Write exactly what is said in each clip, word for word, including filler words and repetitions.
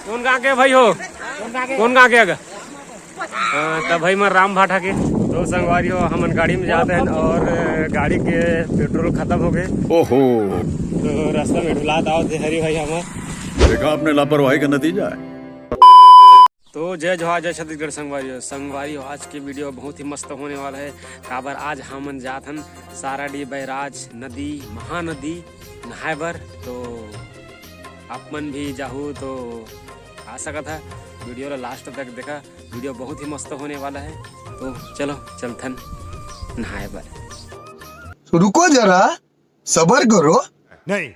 कौन गाँव के भाई हो? कौन गाँव के अगर? हाँ, तब भाई मैं राम भाटा के। तो संगवारी हो, हमन गाड़ी में जाते हैं और गाड़ी के पेट्रोल खत्म हो गए। ओहो। तो रास्ता में ढुलात आवत हे हरी भाई हमर। देखा आपने लापरवाही का नतीजा है। तो जय जोहार, जय छत्तीसगढ़ संगवारी हो। संगवारी हो, आज के वीडियो बहुत ही मस्त होने वाला है। काबर आज हमन जात हन साराडीह बैराज नदी, महानदी नहाए बर। तो आप मन भी जाहू तो आ सकत है। वीडियो ला लास्ट तक देखा, वीडियो बहुत ही मस्त होने वाला है। तो चलो चलथन नहाए बर। तो रुको जरा, सबर करो। नहीं।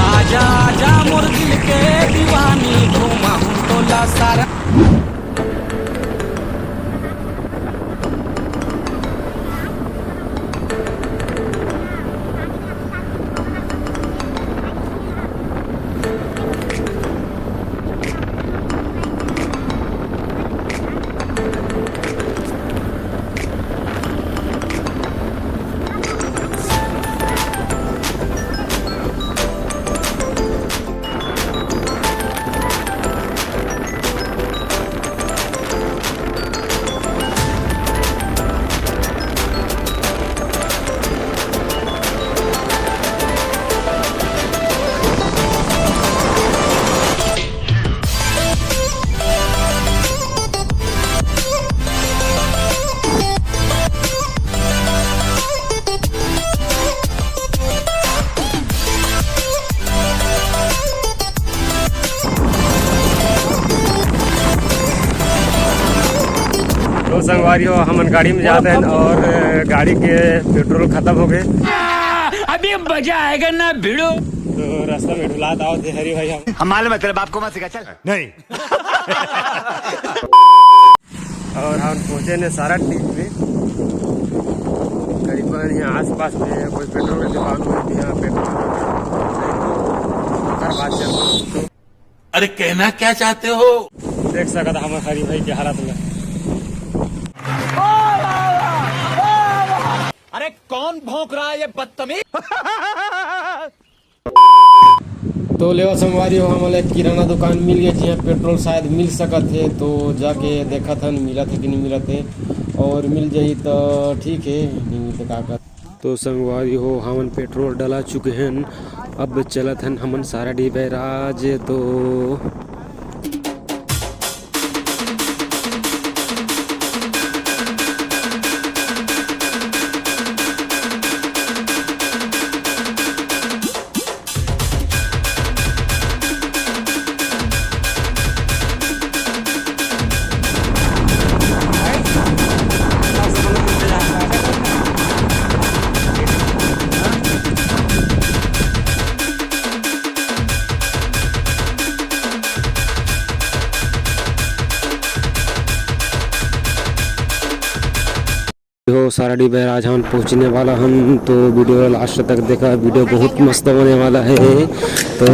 आजा आजा मोर दिल के दीवानी, घुमाहूं तोला सारा। तो संगवारी हो, हमन गाड़ी में जाते हैं और गाड़ी के पेट्रोल खत्म हो गए। अभी मजा आएगा ना भिड़ो। तो रास्ता में ढुलात आवत हे हरी भाई हम। हम मालूम है, तेरे बाप को मत सिखा, चल। नहीं। और हम पहुंचे ने साराडीह में। करीबन यहाँ आसपास में कोई पेट्रोल की दुकान हो तो यहाँ पेट्रोल, हर बात चल। अरे, कहना क्या चाहते हो? देख सकत हमारे हरी भाई के हालत में। अरे, कौन भौंक रहा है ये बदतमीज? तो लेवा संगवारी हो, हमन ला एक किराना दुकान मिल गया, जिहाँ पेट्रोल शायद मिल सकत हे। तो जाके देखत हन, मिलत हे कि नहीं मिलत हे, और मिल जाही तो ठीक हे, नहीं मिलत का कर। तो संगवारी हो, हमन पेट्रोल डला चुके हन, अब चलत हन हमन साराडीह बैराज। तो हो साराडीह बैराज हमन पहुँचने वाला हन, तो वीडियो ला लास्ट तक देखा, वीडियो बहुत मस्त होने वाला है। तो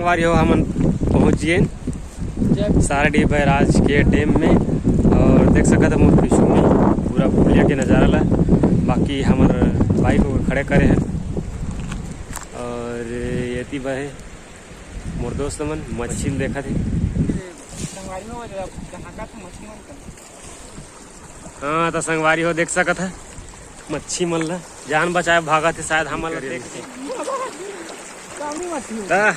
और यो हमन पहुँच गए साराडीह बैराज के डैम में। और देख सकत ह मोर पीछू में पूरा पुलिया के नज़ारा ला। बाकी हमर बाइक ओकर खड़े करे हैं। और एती बहे मोर दोस्त मन मच्छी ल देखत हे। हाँ, त संगवारी हो, देख सकत ह मच्छी मन ला जान बचाए भागत हे, शायद हमन ला देख के। त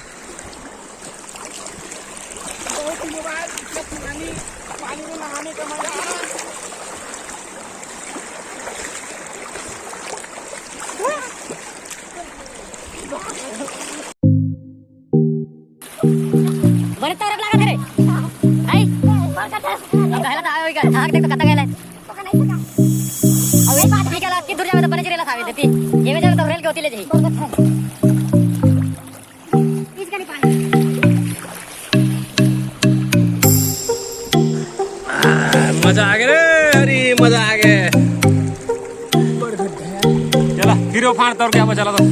बड़े तरफ लागत हे रे। आई। अब गहला त आवे होई का? झाँक देख तो कत्ता गहला हे। अब एक बात निकला कि दूर जावे तो बने चिरेला सावे देती। ये में जावे तो रेल के होती ले जाई। मजा आ गया रे, अरे मजा आ गया। चला, फिर वो फाड़ तोड़ के आप चला तो।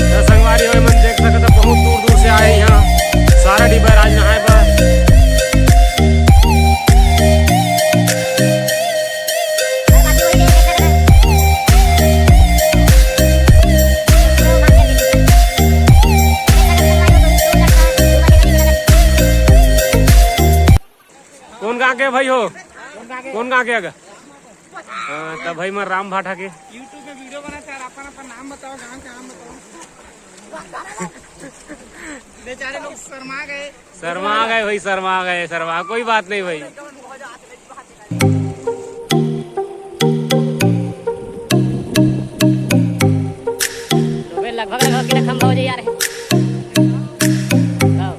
त संगवारी हो, मन देख सकत ह, बहुत दूर दूर से आए यहाँ साराडीह बैराज नहाए बर। कौन गाँव के भाई हो? कौन गाँव के अगर? हाँ, तब भाई मैं राम भाटा के। YouTube में वीडियो बना यार, अपन अपन नाम बताओ, गाँव का नाम बताओ। बेचारे लोग शर्मा गए। शर्मा गए भाई, शर्मा गए, शर्मा, कोई बात नहीं भाई। अबे लगभग, लगभग के खंभा हो जाए यार। हाँ।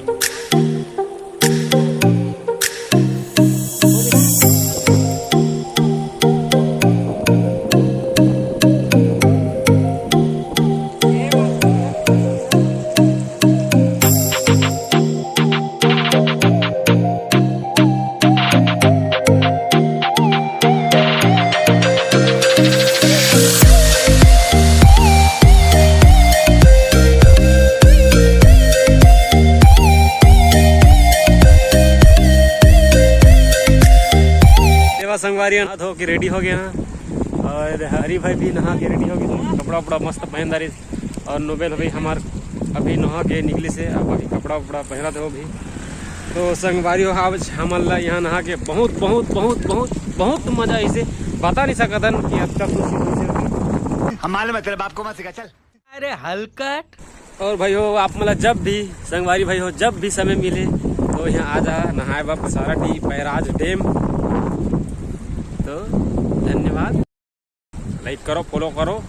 देवा संगवारी धो के रेडी हो गए हैं। और हरी भाई भी नहा के रेडी हो गए, कपड़ा उपड़ा मस्त पहन दारी। और नोबेल भाई हमार अभी नहा के निकली से, अब अभी कपड़ा उपड़ा पहनत हो भी। तो संगवारी हो, आज हमन ला यहाँ नहा के बहुत, बहुत, बहुत, बहुत, बहुत मजा आइसे, बता नहीं सकत हन कि अतका खुशी होइसे। हम मालूम है तेरे बाप को मत सिखा, चल। अरे हलकट। और भाई हो, आप मतलब जब भी, संगवारी भाई हो, जब भी समय मिले तो यहाँ आ जा नहाए बर साराडीह बैराज डैम। तो धन्यवाद, लाइक करो, फॉलो करो।